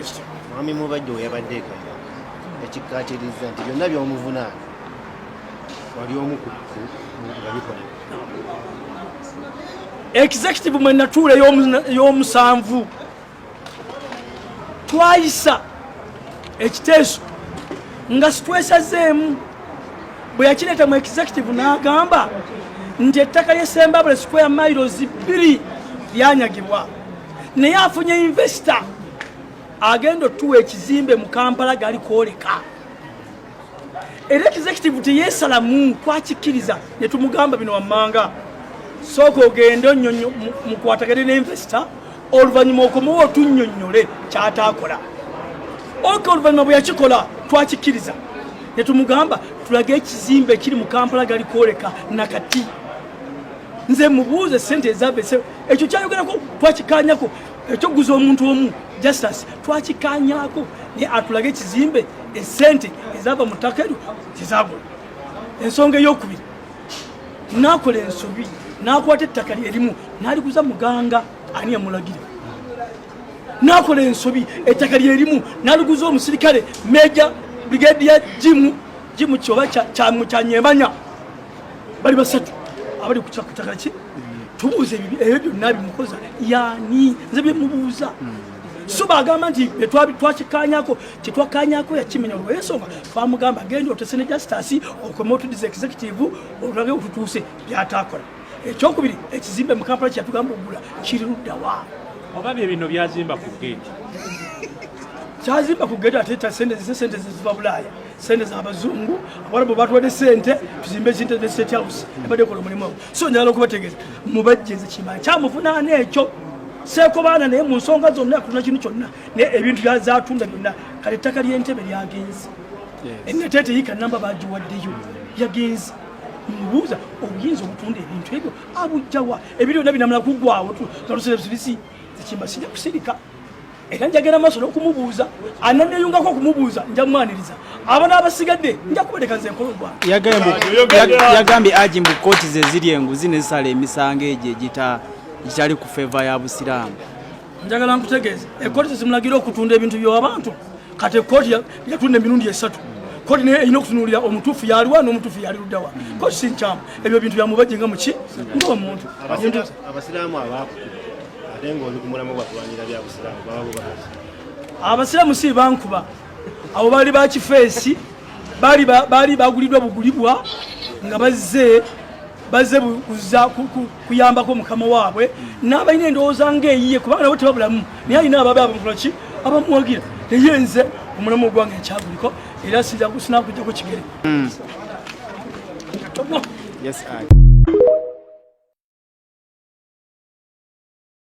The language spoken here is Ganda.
Bwekityo. Mwami Mubajje we yabadde e Kayira yakikkaatirizza nti byonna by'omuvunaana wali omu ku nga bikolebwa. Executive mwe natuula ey'omusanvu twayisa ekiteeso nga sitwesazeemu bwe yakireeta mu executive n'agamba nti ettaka ly'e square miles 2 lyanyagibwa, naye afunye investor agenda otuwa ekizimbe mu Kampala gali kwoleka. Era executive teyesalamu, twakikkiriza ne tumugamba bino wammanga: sooka ogende mukwatagane ne investor, oluvannyuma okomewo otunnyonnyole kyataakola. Ok, oluvannyuma bwe yakikola twakikkiriza ne tumugamba tulage ekizimbe ekiri mu Kampala gali kwoleka. Nakati nze mubuuze sente ezava ekyo kyayogerako twakikanyako, ekyokuguza omuntu omu Justus twakikanyako, naye atulage ekizimbe esente ezava mu ttaka eryo zezagula. Ensonga eyokubiri, nakola ensobi nakwata ettaka lyerimu naliguza muganga, ani yamulagira? Nakola ensobi, ettaka lyerimu naliguza omusirikale Major Brigadier Jimu Jimu kyoba kyanyemanya. Bali basatu abali ku ttaka ki tubuuza ebyo byonna bimukoza yani nze byemubuuza. So bagamba nti twakikanyako, kyetwakanyako yakimenya olwensonga twamugamba genda otese ne Justus, okome otudiza executive olage otutuuse byatakola. Ekyokubiri, ekizimbe mu Kampala kyeyatugamba ogula kiri luddawa? Oba bye bino byazimba ku geeti? Kyazimba ku geeti ate sente zise, sente ziva Bulaaya, sente zabazungu, abawarabu batuwadde sente tuzimbe ekintu ne State House ebadde ekola omulimu ogwo. So njagala okubategeeza, Mubajje nze kimanyi kyamuvunaana ekyo seekobaana naye mu nsonga zonna akutuna kintu kyonna, naye ebintu byazatunda byonna, kale ettaka ly'entebe lyagenze, eneteete yiika namba bagiwaddeyo yagenze. Mubuuza obuyinza obutunda ebintu ebyo abujjawa? Ebiri byonna binamala kuggwawo nga ekimba sijja kusirika, era njagenda maaso n'okumubuuza. Ananeyungako okumubuuza nja mwaniriza. Abana abasigadde nja kubaleka nze nkola ogwange. Yagambye aji mbu kooti ze ziri enguzi nezisala emisango egyo egitali ku favour ya Busiraamu. Njagala nkutegeeza, ekooti tezimulagira okutunda ebintu by'abantu. Kati ekooti yatunda emirundi esatu. Kooti naye erina okutunuulira omutuufu yaliwa n'omutuufu yali luddawa. Kooti si nkyamu, ebyo bintu byamubajje nga muki ngaomuntu. Abasiraamu abakukuba ate ng'oli ku mulamwa gwakulwanira bya busiraamu baba bo bakazi? Abasiraamu si bankuba, abo baali bakifeesi, baali baguliddwa bugulibwa nga bazze kuza kuyambako mukama waabwe n'abalina endowooza ng'eyiye, kubanga nabo tebabulamu, naye alina ababe abamukolaki abamuwagira. Naye nze omulamu ogwange nkyaguliko era sinakujjako kigere. Yes, I.